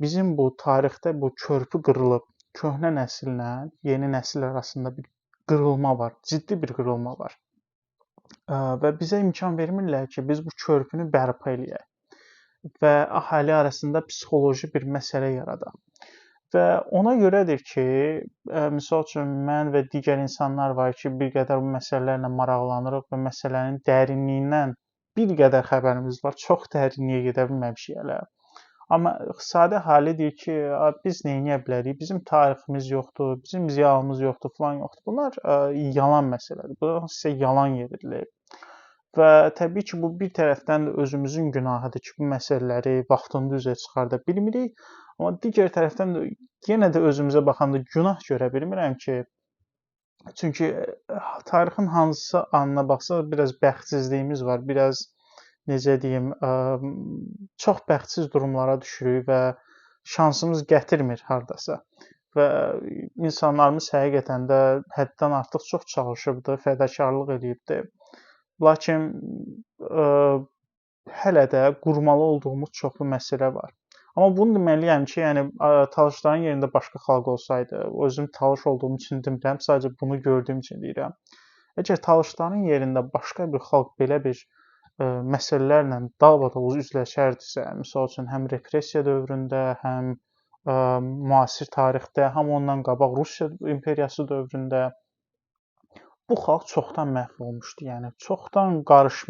Bizim bu tarixdə bu körpü qırılıb. Köhnə nəsillə yeni nəsil arasında bir qırılma var, ciddi bir qırılma var. Və bizə imkan vermirlər ki, biz bu körpünü bərpa eləyək və əhali arasında psixoloji bir məsələ yaradaq. Və ona görədir ki, misal üçün mən və digər insanlar var ki, bir qədər bu məsələlərlə maraqlanırıq və məsələnin dərinliyindən bir qədər xəbərimiz var. Çox dərinliyə gedə bilməmişik hələ. Amma sadə əhali deyir ki, biz nə edə bilərik? Bizim tariximiz yoxdur, bizim ziyalımız yoxdur, filan yoxdur. Bunlar yalan məsələdir. Bunlar sizə yalan yeridilir. Və təbii ki, bu bir tərəfdən də özümüzün günahıdır ki, bu məsələləri vaxtında üzə çıxarda bilmirik. Amma digər tərəfdən də yenə də özümüzə baxanda günah görə bilmirəm ki, çünki tarixin hansısa anına baxsaq biraz bəxtsizliyimiz var, biraz necə deyim, çox bəxtsiz durumlara düşürük və şansımız gətirmir hardasa. Və insanlarımız həqiqətən də həddən artıq çox çalışıbdı, fədakarlıq eləyibdi. Lakin hələ də qurmalı olduğumuz çoxlu məsələ var. Amma bunu deməliyəm ki, yəni talışların yerində başqa xalq olsaydı, özüm talış olduğum üçün demirəm, sadəcə bunu gördüyüm üçün deyirəm. Əgər talışların yerində başqa bir xalq belə bir məsələlərlə dalbadal üzləşərdisə, misal üçün həm repressiya dövründə, həm müasir tarixdə, həm ondan qabaq Rusiya imperiyası dövründə bu xalq çoxdan məhv olmuşdu, yəni çoxdan qarışmışdı.